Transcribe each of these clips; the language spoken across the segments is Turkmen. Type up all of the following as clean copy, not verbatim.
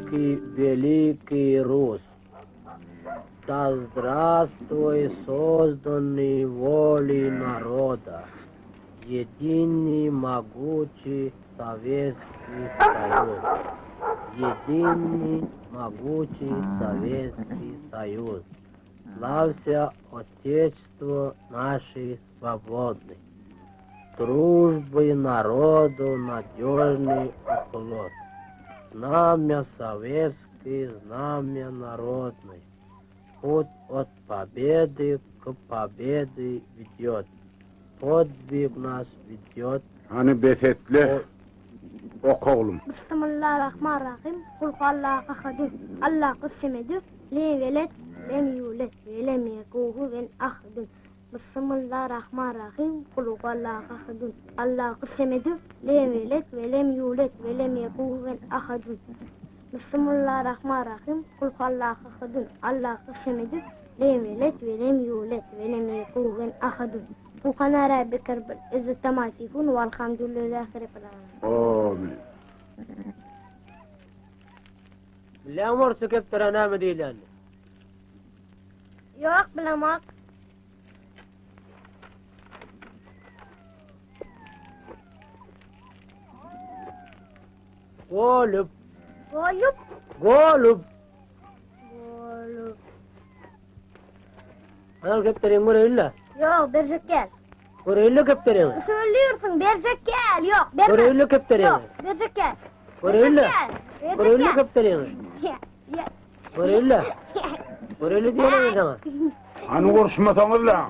Далекий великий Рус, Да здравствуй созданный волей народа, Единый могучий Советский Союз. Единый могучий Советский Союз. Славься, Отечество нашей свободный. Дружбы народу надежный оплот. Знамя советский, знамя народный. Путь от победы к победе ведет. Podwig nas ведет. Hany bes etle, oka oglum. Bismillah-Rahman-Rahym, Kul huallahu ahadun, Allahus semedü, lem ýelet, lem ýulet, we lem ýekuhuwen ahadun. Bismillah-Rahman-Rahym, Kul huallahu ahadun, Allahus semedü, lem ýelet, we lem ýulet, we lem ýekuhuwen ahadun. Bismillah-Rahman-Rahym, Kul huallahu ahadun, Allahus semedü, lem ýelet, we lem ýulet, we lem ýekuhuwen ahadun. Subhana rabbika rabbil izzati amma ýasifun, walhamdulillahi rabbil alamin. Amin. Bilýäňmi orsça kepderä näme diýilýänini? Ýok, bilemok. Golub. Golub. Golub. Golub. Anam kepderiňi göreýin-le. Ýok, berjek däl. Göreýin-le kepderiňi. Söylüyorsun, berjek däl. Ýok, berme. Göreýin-le kepderiňi. Ýok, berjek däl. Göreýin-le. Berjek Göreýin-le däl. kepderiňi. Göreýin-le. Göreýin-le diýerin men saňa. Hany uruşmasaňyz-la.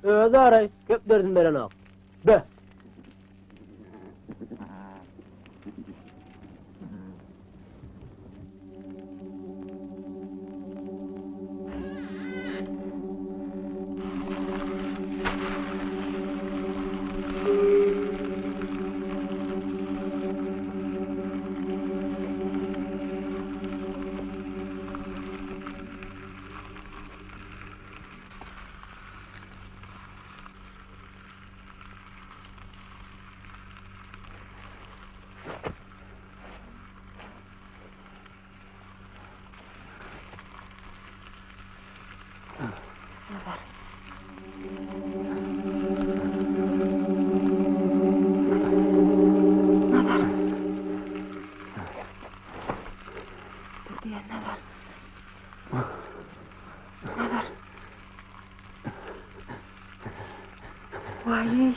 Özi araý, kepderisini berenok. Be. Nazar. Nazar. Dur diýen Nazar. Nazar. Waý.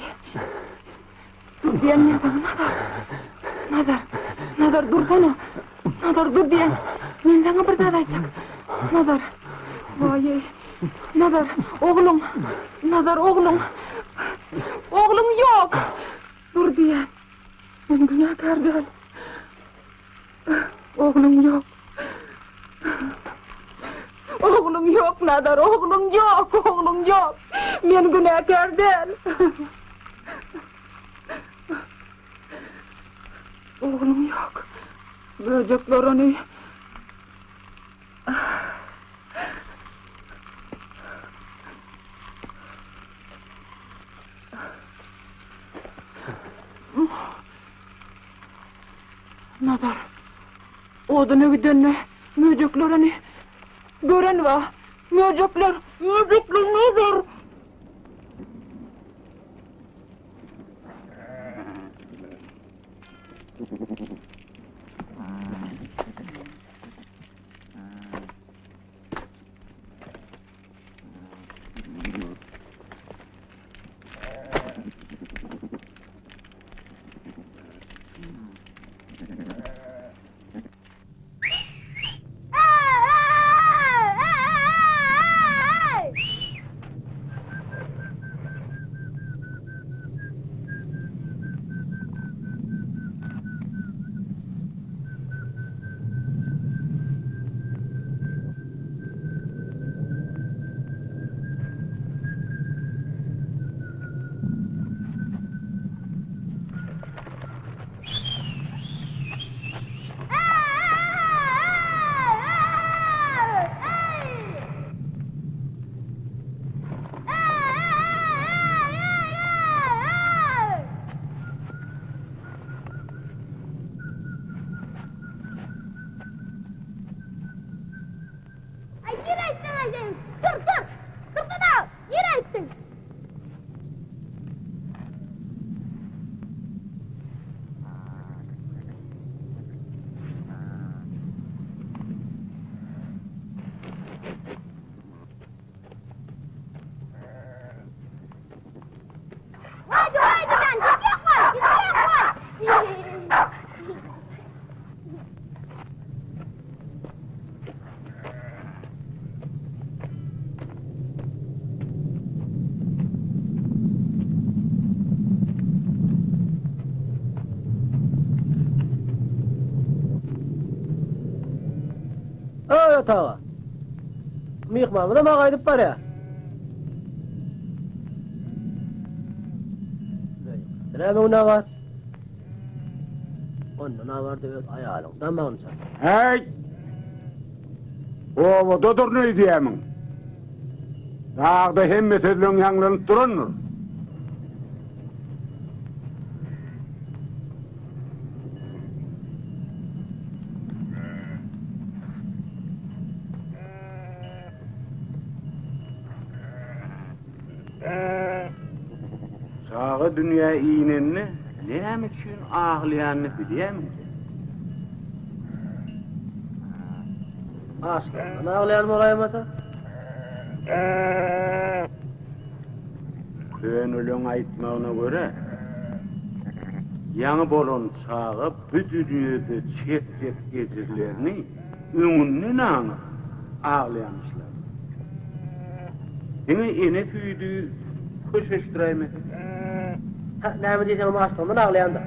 Dur diýen men saňa Nazar. Nazar. Nazar dursana. Nazar dur diýen. Men saňa bir zat aýtjak. Nazar. Waý. Nazar, ogluň. Nazar, ogluň. Ogluň ýok. Dur diýen. Men günäkär däl. Ogluň ýok. Ogluň ýok, Nazar, ogluň ýok, ogluň ýok. Men günäkär däl. Ogluň ýok. Möjekler ony Nazar, oduna gidende möjekler ony gören wa. Möjekler, möjekler Nazar! Gurt aga. Myhmanymyzam-a gaýdyp barýar. Näme günä bar? Ondan abarda öz aýalyň damagyny çal. Häý! Obadadyryn öýdýämiň? Dagda hemme sözleň ýaňlanyp durandyr. Çaga dünýä inende näme üçin aglaýanyny bilýärmiň sen? Açlykdan aglaýan bolaýmasa? Köneleň aýtmagyna görä, ýaňy bolan çaga bu dünýede çekjek ejirlerini öňünden aňyp aglaýamyşlar. Diňe ene süýdi köşeşdiräýmese. Hä, näme diýseňem açlygyndan aglaýandyr.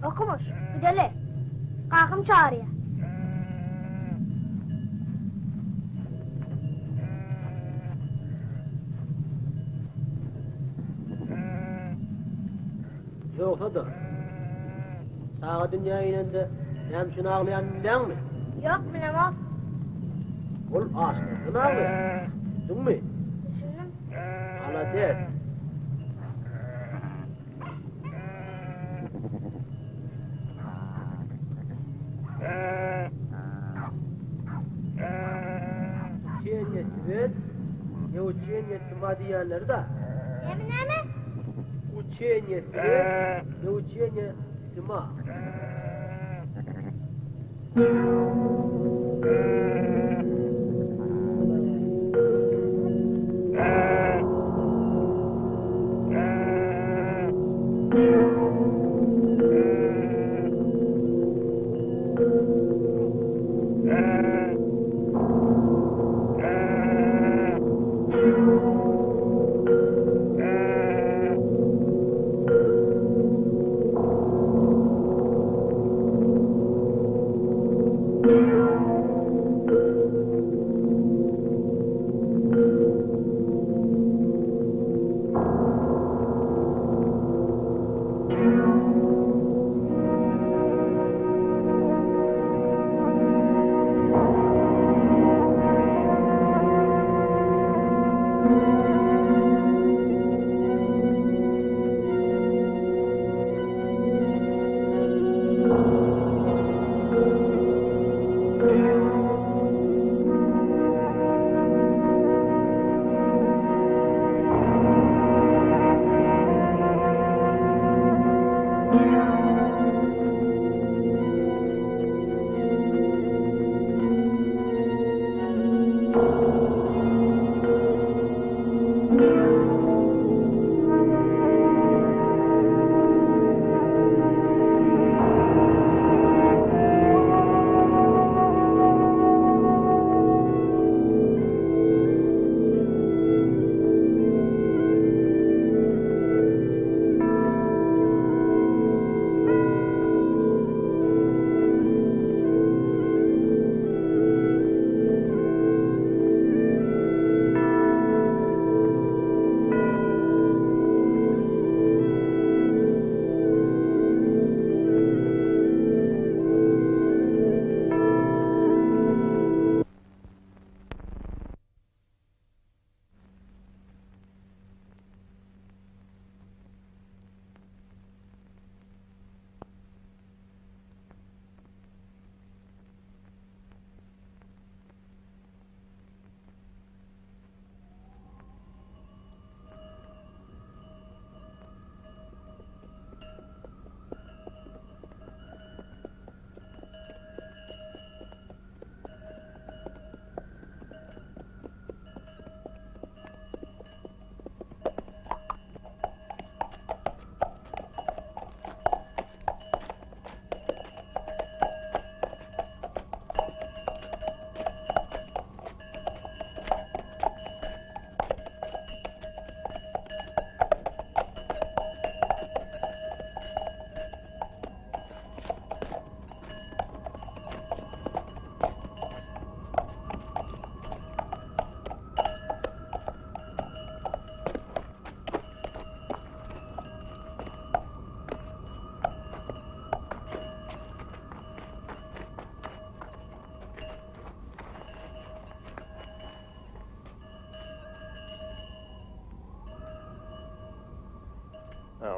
Okumyş, gideli. Kakam çagyrýar. Ýogsa-da, çaga dünýä inende näme üçin aglaýanyny bilýäňmi? Ýok, bilemok. Ol açlykdan aglaýar. Düşündiňmi? Düşündim. Malades. Uçeniýe swet, ne uçeniýe tma diýýänleri-dä. Näme, näme? Uçeniýe swet, ne uçeniýe tma.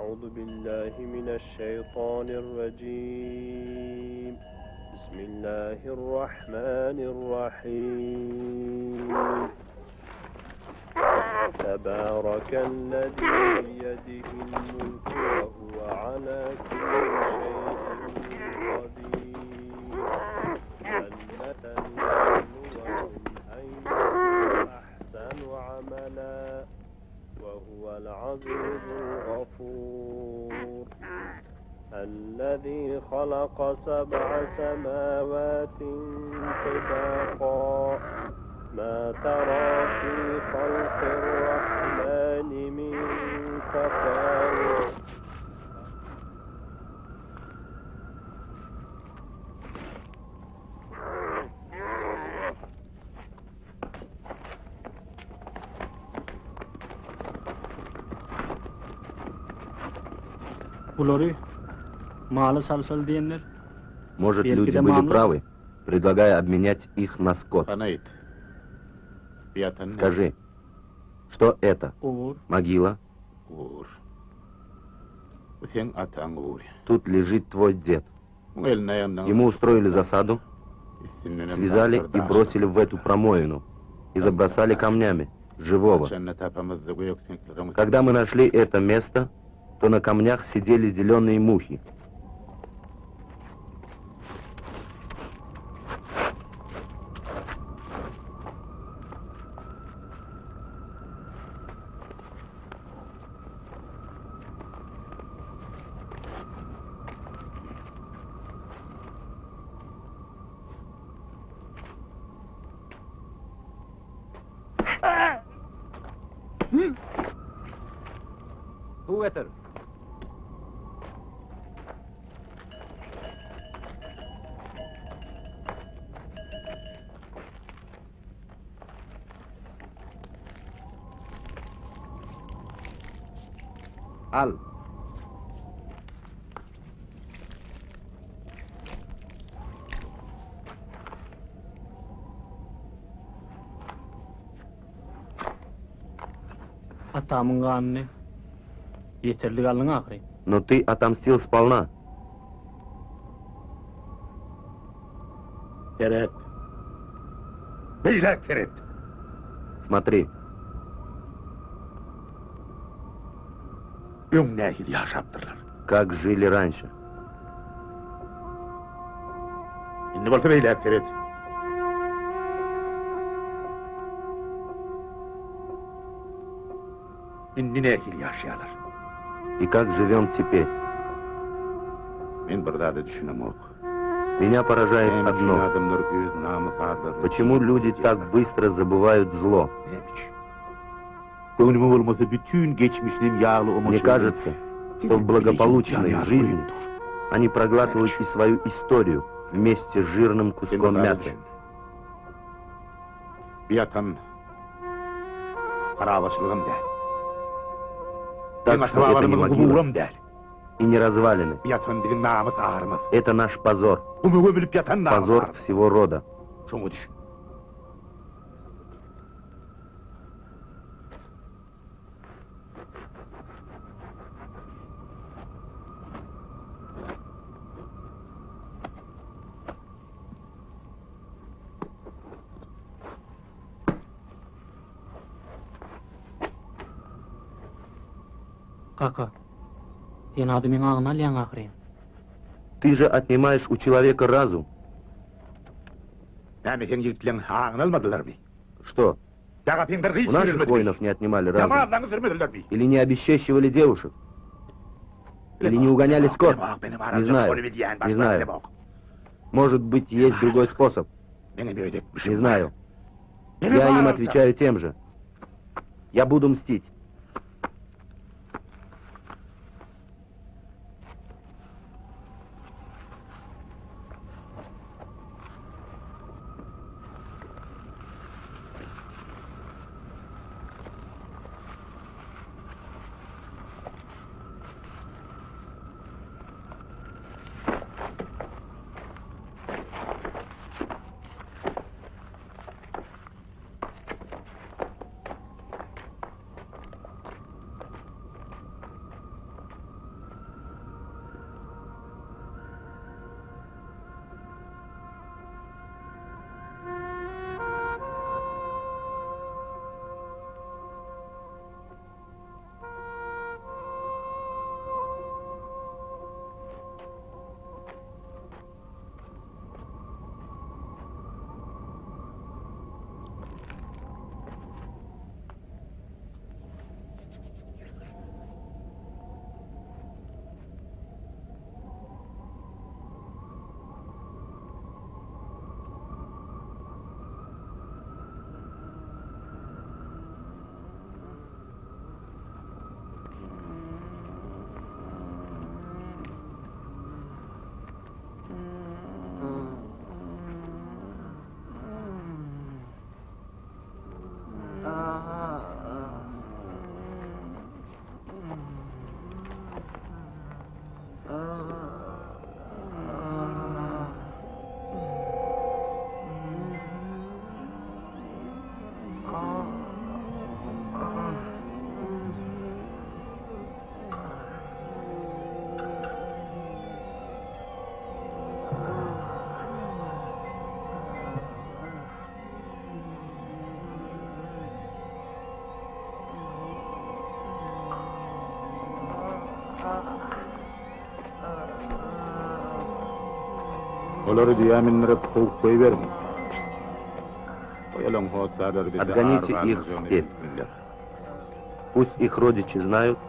A'udhu billahi mineşşeýtanirrajim. Bismillahirrahmanirrahim. Tebârekellezî biyedihil mulku ve huve alâ kulli şeyin kadîr. Liyebluvekum eyyuhum ahsenu amela ve huvel azizul gafur. الذي خلق سبع سماوات طباقا ما ترى في خلق الرحمن من تفاوت Bulary mala salşaly diýenler. Может, Belki люди de были mamla. правы, предлагая обменять их на скот. Hany aýt. Bu ýatan näme? Скажи, что это? Gubur. Могила? Gubur. Bu seň ataň gubury. Тут лежит твой дед. Muň elini aýagyndan Ему устроили засаду, üstündenem связали zatlar и бросили в эту промоину. И забросали камнями, живого. Haçanda tapamyzda gök seňkleriň Когда мы нашли это место, то на камнях сидели зеленые мухи. Suw getir. Al. Atamyň ganyny ýeterlik aldyň ahyry. Но ты отомстил сполна. Seret. Beýläk seret. Смотри, Öň nähili ýaşapdyrlar. как жили раньше. Indi bolsa beýläk seret. Indi nähili ýaşaýarlar. И как живем теперь. Men bir zada düşünemok. Меня поражает Näme üçin одно. adamlar öz namys arlaryny Почему люди так быстро забывают зло? Näme üçin? Göwnüme bolmasa bütün geçmişiniň ýagly Мне omaçyny кажется, что в благополучной жизни они проглатывают и свою историю вместе с жирным куском мяса. Bir ýatan harabaçylygam däl. Так что это не могила Guburam däl. и не развалины. Bir ýatan biziň namys arymyz. Это наш позор, Guma gömülip ýatan namys позор arymyz. всего рода. Şoňa düşün. Kaka, sen adamyň aňyny alýaň ahyry. Ты же отнимаешь у человека разум. Näme seň ýigitleň aňyny almadylarmy? Что, Daga pendir у наших воинов не отнимали разум? Ýamanlaňy sürmedilermi? Или не обесчещивали девушек? Или не угоняли скот? Не знаю. Не знаю. Может быть, есть другой способ. Не знаю. Я им отвечаю тем же. Я буду мстить. Olary düýä mindirip, kowup goýberiň. Goý, olaň hossarlary bizde Отгоните ary их в galmajagyny степь. bilsinler. Пусть их родичи знают,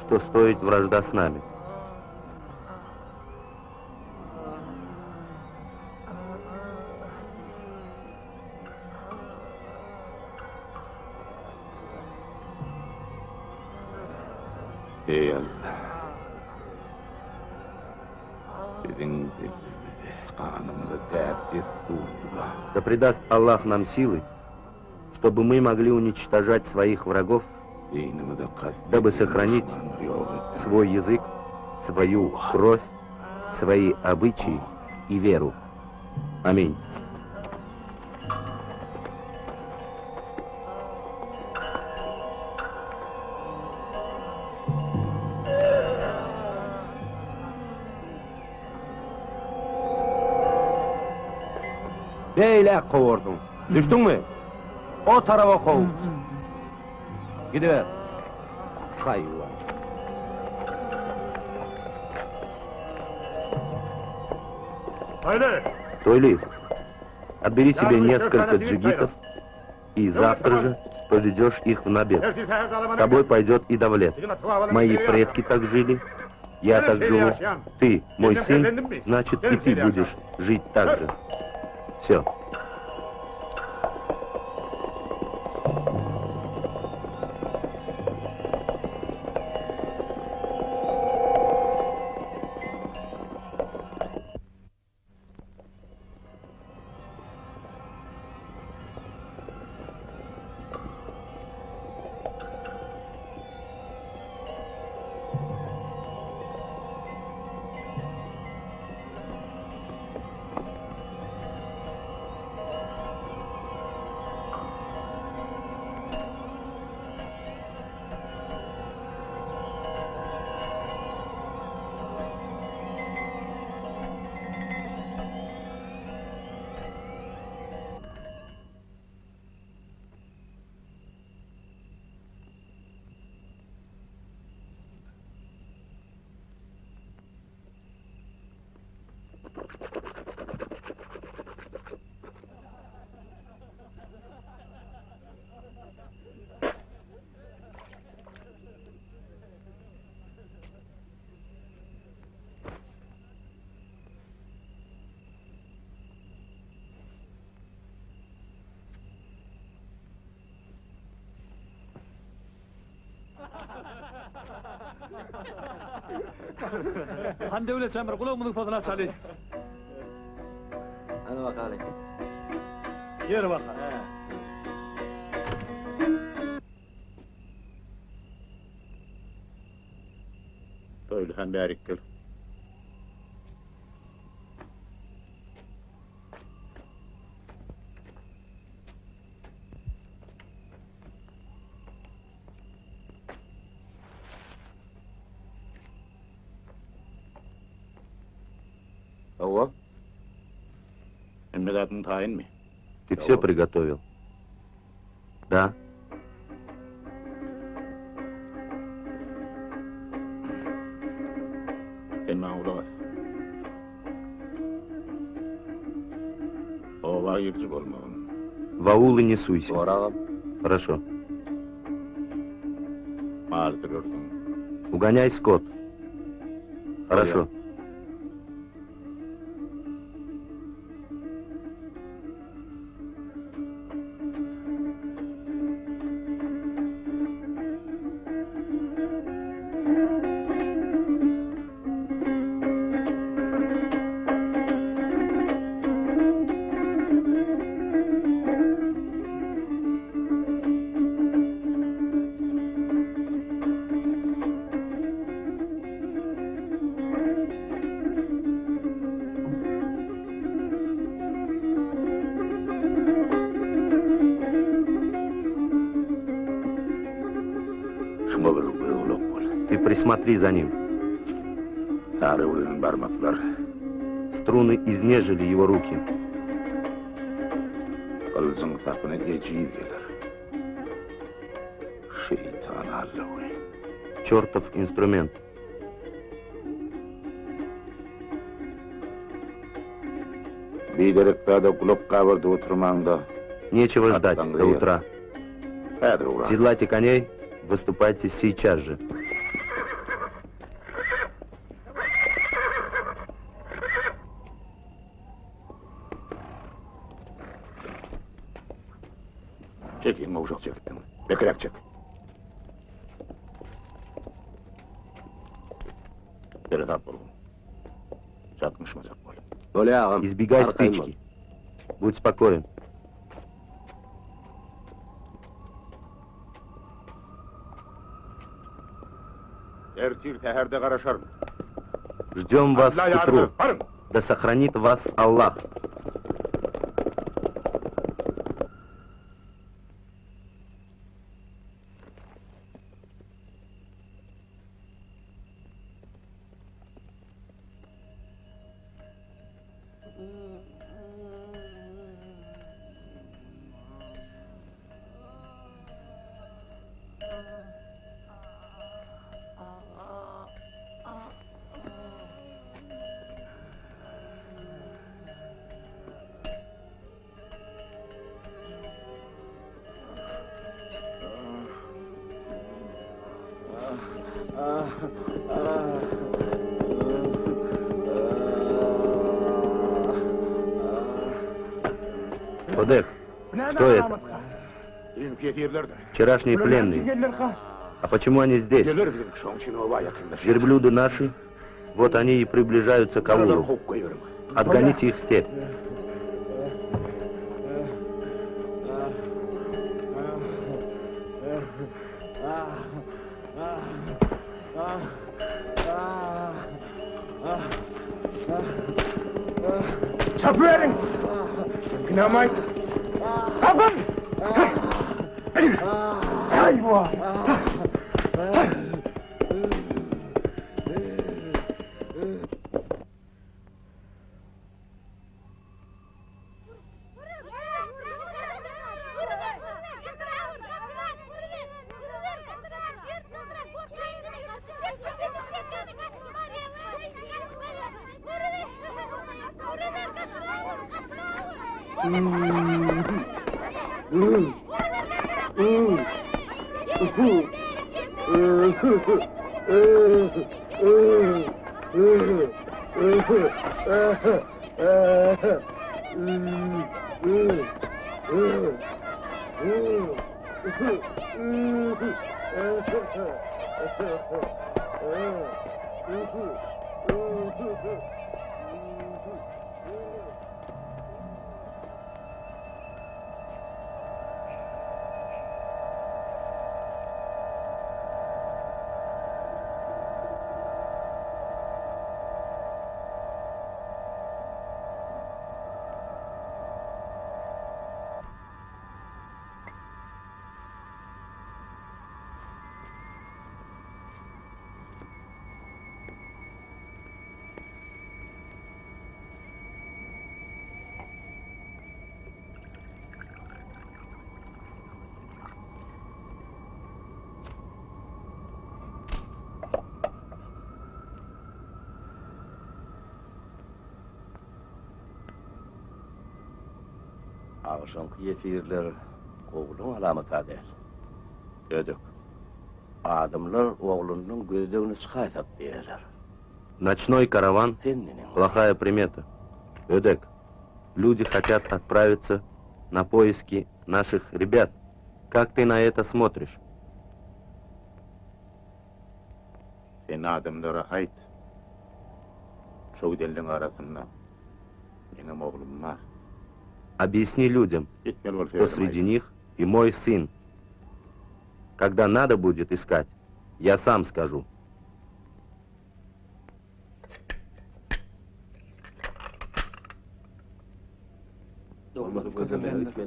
что стоит вражда с нами. Eý Alla! Biziň dilimizi, ganymyzy, däp-dessurymyzy. Да придаст Аллах нам силы, чтобы мы могли уничтожать своих врагов, Dinimize kast дабы edýän сохранить duşmanlary ýok et. свой язык, свою кровь, свои обычаи и веру. Аминь. Beýläk kowarsyň. Düşdüňmi? O taraba kow. Gidiber. Haýwan. Тойли, отбери себе несколько джигитов и завтра же поведешь их в набег. С тобой пойдет и Давлет. Мои предки так жили, я так живу. Ты, мой сын, значит и ты будешь жить так же. Все. Han döwlet çamyr gulagymyzyň pozuny açaly. Hany bakaly. Ýör bakaly. Toýly han bärik gel. Hawa. Hemme zadyň taýynmy? Ты все приготовил? Да. Sen maňa gulak as. Oba giriji bolmagyn. В аулы не суйся. Bor agam. Хорошо. Mal sürersiň. Угоняй скот. Хорошо. Şuňa bir göz gulak bol. Ты присмотри за ним. Sary öwrenen barmaklar. Струны изнежили его руки. Gylyjyň sapyna ejiz geler. Şeýtan allawy. Чертов инструмент. Biderek zada gulak gabardyp oturmaň-da. Нечего ждать до утра. Häzir ugraň. Седлайте коней, выступайте сейчас же. Çek, iň gowşak çekipdiň. Bekiräk çek. Seresap bolgun. Çaknyşmajak bol. Bolýa agam. Избегай стычки. Будь спокоен. Ertir säherde garaşaryn. Ждем вас Alla к утру. ýar Baryň! Да сохранит вас Аллах. Одек, что это? Вчерашние пленные. А почему они здесь? Верблюды наши, вот они и приближаются к аулу. Отгоните их в степь. Çapyberin! Dynamite! Tapın! Haýwa! Agşamky ýesirler gowulygyň alamaty-a däl. Ödek. Adamlar oglunyň gözlegine çykaýsak diýýärler. Ночной караван плохая примета. Ödek. Люди хотят отправиться на поиски наших ребят. Как ты на это смотришь? Sen adamlara aýt. Şo gidenleň arasynda meňem oglum bar. Объясни людям, Gitmeli bolsa что özüm среди aýt. них и мой сын. Когда надо будет искать, я сам скажу.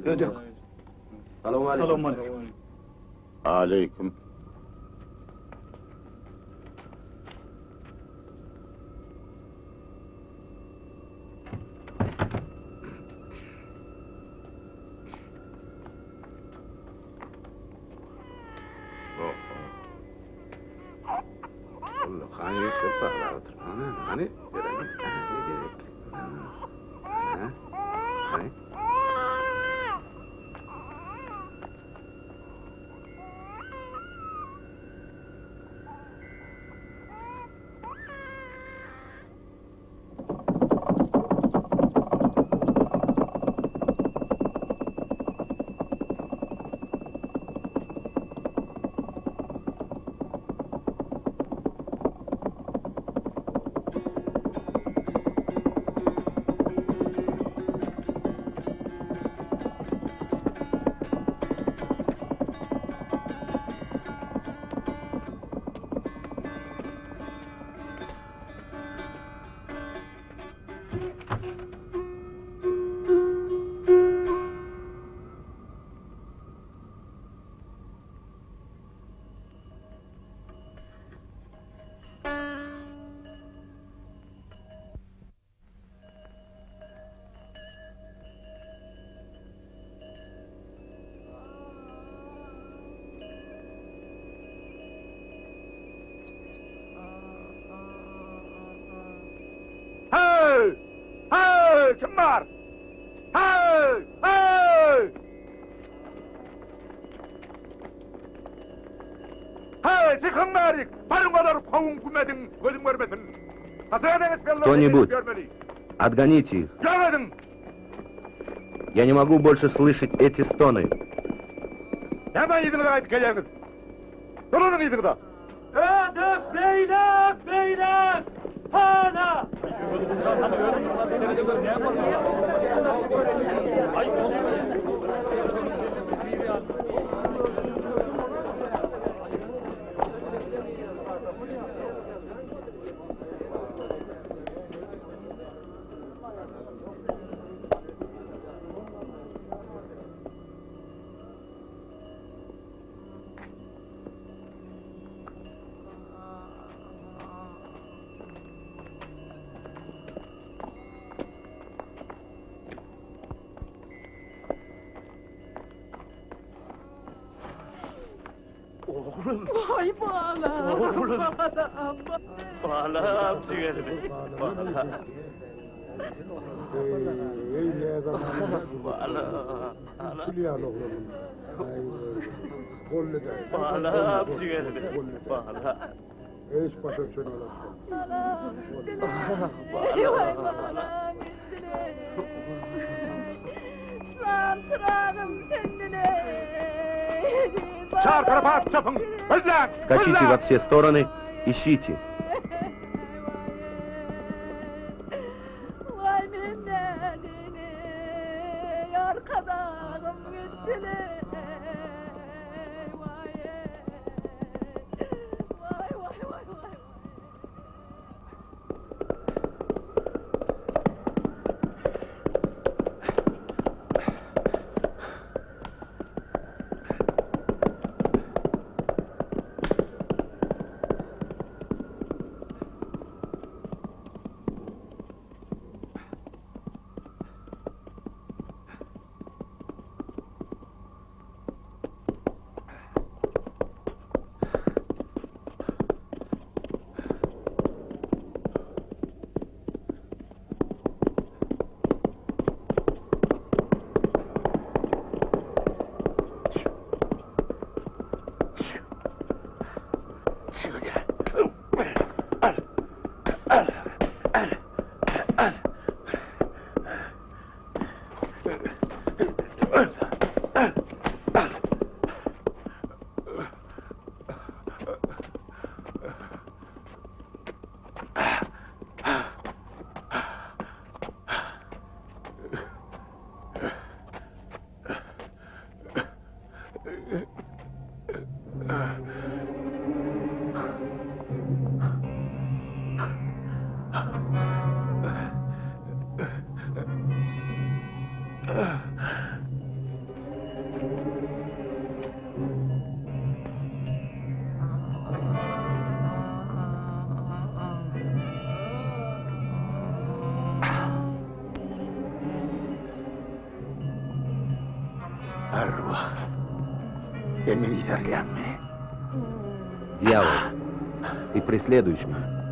Ödek. Salowmaleýkim. Aleýkum. Kim bar? Hey! Hey! Hey, çykyň bärik! Baryň olary kowuň gümediň, gözüm görmesin. Кто-нибудь, отгоните их. Ýok ediň! Я не могу больше слышать эти стоны. Näme yzyňyza gaýdyp gelýäňiz? Dolanyň yzyňyza! Ödek beýlek beýlek! Hana! Oglum. Vay balam. Oglum. Balam. Balam jigerim. Balam. Balam. Balam jigerim. Balam. Hiç başa düşen Balam. Vay balam. Şam çırağım sendine. Çar tarapa at çapyň! Gözläň! Скачите во все стороны, ищите. Vay minnetini, arkadağım gittiler. Vay, vay, vay, vay, vay. Arwah. Sen meni yzarlaýaňmy? Дьявол, ты преследуешь меня.